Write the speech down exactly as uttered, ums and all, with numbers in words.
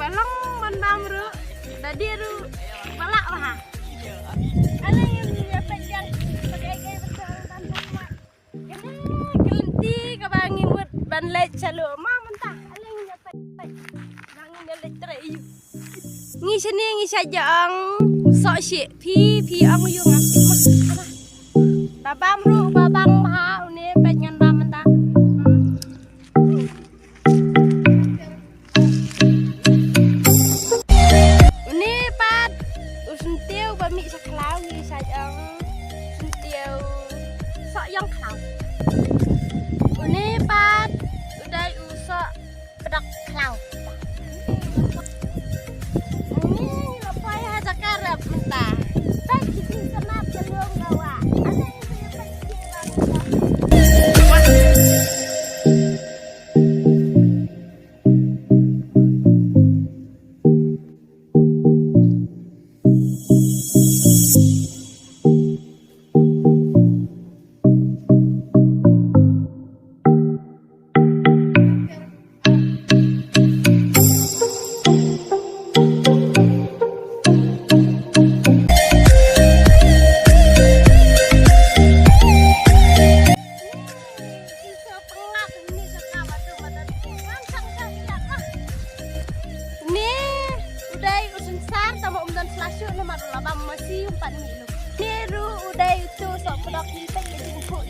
Ba long ban bam ruh, da dih ruh ba lah bha. Ala ïa peit ïa ka kai kai betul ban bam. Kane ka lynti kaba ngi mut ban leit sha lum mynta. Ala ïa peit peit ba ngi leit trei ïa u. Ngi shane ngi shah ïa ong soh shi phi phi ong ïa u ngam tip mah. Ba bam ruh ba bam bha une peit ngan bam mynta. Une pat u syntiew ba mih sha khlaw ngi shah ïa ong syntiew soh ïong khlaw. Une pat u dei u soh pdok khlaw. Ngi la poi ha jaka rep mynta. Peit ki snap ka lum ka wah. Ane ïa peit ki ba mynta. Ne u dei u synsar tang ba um don slashu namar u la bam masi um pat mih lum. Ne ruh u dei utu soh pdok hi peit ka jingkhuh.